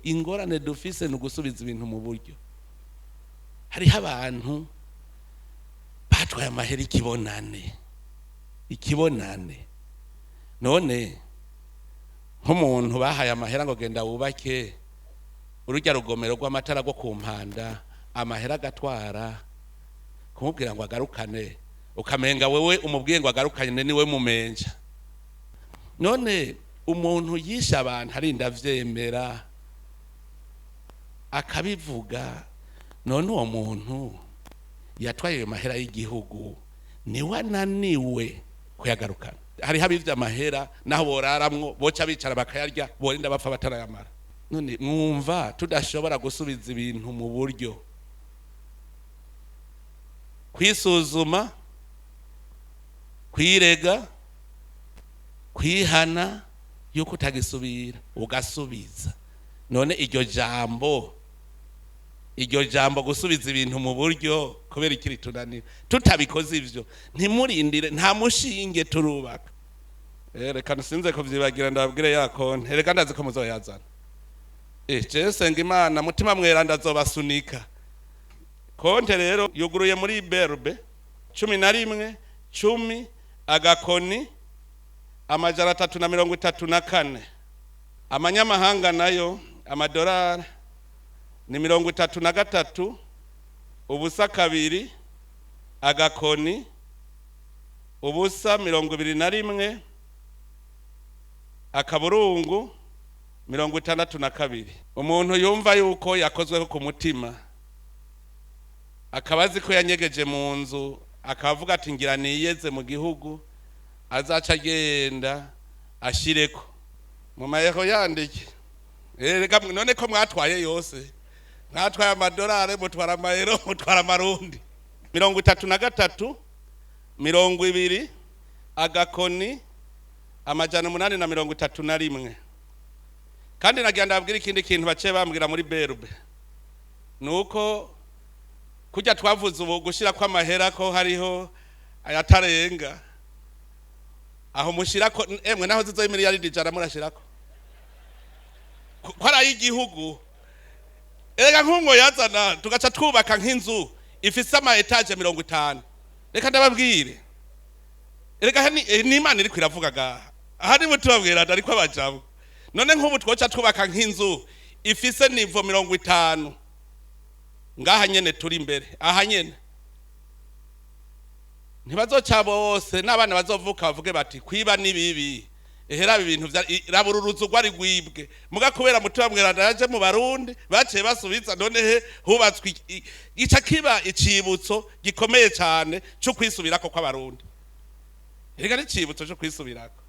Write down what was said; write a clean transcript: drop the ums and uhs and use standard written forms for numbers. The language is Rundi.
Ingorane dufise ni ugusubiza ibintu mu buryo. Hariho abantu batwaye amahera ikibonane, ikibonane. None nk'umuntu bahaye amahera ngo genda wubake urujya rugomero rw'amatara rwo ku Mpanda, amahera agatwara, kumubwira ngo agarukane, ukamenga wewe umubwiye ngo agarukane niwe mumenja. None umuntu yishe abantu arinda avyemera akabivuga, none uwo muntu yatwaye ayo mahera y'igihugu niwe ananiwe kuyagarukana? Hariho abivye amahera naho boraramwo boca bicara bakayarya, borinda bapfa batarayamara. None mwumva tudashobora gusubiza ibintu mu buryo, kwisuzuma, kwirega, kwihana yuko utagisubira, ugasubiza? None iryo jambo gusubiza ibintu mu buryo, kubera ikiri tunanira? Tutabikoze ivyo, ntimurindire, nta mushinge turubaka. Reka nsinze kuvyibagira, ndababwire ya konte. Reka, ndazi ko muzoyazana. Je senga Imana, Mutima Mweranda azobasunika. Konte rero yuguruye muri Berbe: 1110*334. Amanyamahanga nayo, amadolari, ni 32 0 2*0 21.62. Umuntu yumva yuko yakozweho ku mutima, akaba azi ko yanyegeje mu nzu, akavuga ati ngira niyeze mu gihugu, azaca agenda ashireko mu mayero yandike. Reka none ko mwatwaye yose, mwatwaye amadolari, mutwara amayero, mutwara amarundi. 33 20*831. Kandi nagira ndababwira ikindi kintu baciye bambwira muri Berube, nuko kujya twavuze ubu gushira ko amahera, ko hariho ayatarenga aho mushirako. Emwe, naho zizo miliyaridi 100 murashirako, ko ari ay'igihugu. Erega nk'umwo yazana tugaca twubaka nk'inzu ifise ama étages 50. Reka ndababwire, erega ni Imana iriko iravuga gaha aha, ni mutubabwira ariko abajabo. None nk'ubu twoca twubaka nk'inzu ifise niveau 50 ngaha nyene turi imbere aha nyene, ntibazoca bose n'abana bazovuka bavuge bati kwiba ni bibi? Ehera ibintu vya rabura uruzu rwari rwibwe, muga kubera Mutima Mweranda yaje mu Barundi, baciye basubiza. None he hubatswe ica kiba icibutso gikomeye cyane cyo kwisubirako kw'Abarundi. Erega ni icibutso cyo kwisubirako.